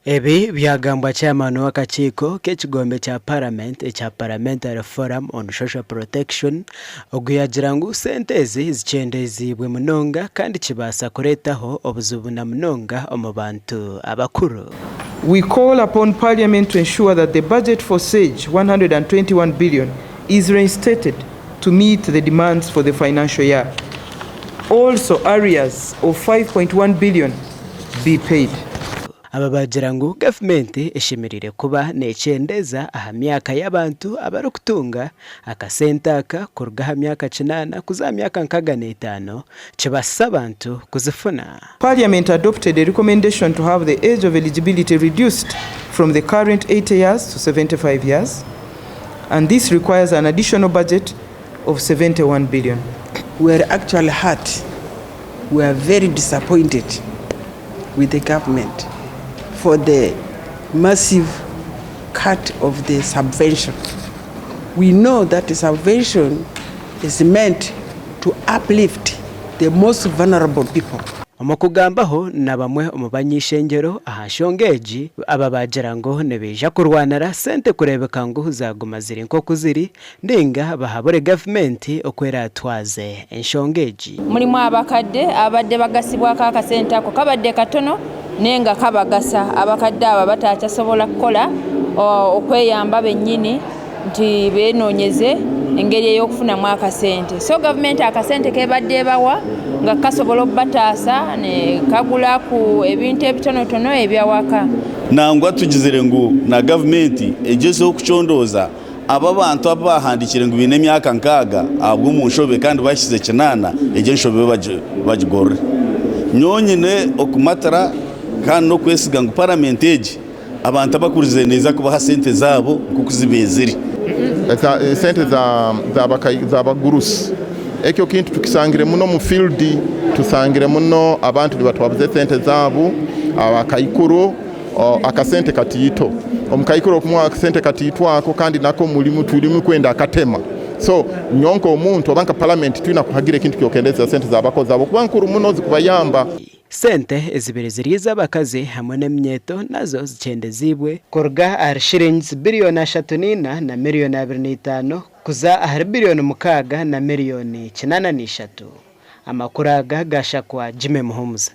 Ebi byagambwa Chairman w'akakiiko k'ekigombe kya Paramenti ekya Parliamentary Forum on Social Protection, ogu yaagira ngu sente ezi zikyendeeziibwe munonga kandi kibaasa kureetaho obuzibu na munonga omu bantu abakuru. We call upon Parliament to ensure that the budget for Shs 121 billion is reinstated to meet the demands for the financial year. Also arrears of 5.1 billion be paid. Aba baagira ngu gavumenti eshemereire kuba nekyendeza aha myaka y'abantu abarikutunga akasente aka kuruga aha myaka kinaana kuza aha myaka 65 kibaasise abantu kuzifuna. Parliament adopted a recommendation to have the age of eligibility reduced from the current 80 years to 75 years and this requires an additional budget of 71 billion. We are actually hurt. We are very disappointed with the government for the massive cut of the subvention. We know that the subvention is meant to uplift the most vulnerable people. Omu kugambaho na bamwe omu bany'eishengyero aha nshonga egi, aba baagira ngu nibaija kurwanira sente kureebeka ngu zaaguma ziri nk'oku ziri nainga bahabure gavumenti oku eraatwaze enshonga egi. Mulimu abakadde ababadde bagasibwako akasente ako kabadde katono naye nga kabagasa. Abakadde abo abatakyasobola kukola okweyamba bennyini nti beenoonyeze engeri ey'okufunamu akasente. So gavumenti akasente k'ebadde ebawa nga kasobola okubataasa ne kagula ku ebintu ebitonotono eby'awaka. Nangwa tugizire ngu na gavumenti egyezeho kucondooza Abo abantu abu baahandiikire ngu baine emyaka nkaaga ahabw'omu nshobe kandi bahikize kinaana, egyo enshobe bagigorore. Nyowe nyine okumatira kandi n'okwesiga ngu Paramenti egi abantu abakurize neeza kubaha sente zaabo nk'oku zibaire ziri. Esente z'abagurusi ekyo kintu tukisangire muno omu field, tusangire muno abantu nibatwabuza esente zaabo, abakaikuru. Akasente katiito. Omukaikuru okumuha akasente katiito ako kandi nako mulimu turimu kwenda akatema. So nyowe nk'omuntu oba nka palamenti twina kuhagira ekintu ky'okendeza sente z'abakozi ahabw'okuba nkuru muno zikubayamba. Sente ezibire ziri ez'abakazi hamwe n'eminyeeto nazo zikyendeziibwe kuruga ahari shillings biriyoni 34 na miriyoni 25 kuza ahari biriyoni 6 na miriyoni 83. Amakuru aga gashakwa Jimmy Muhumuza.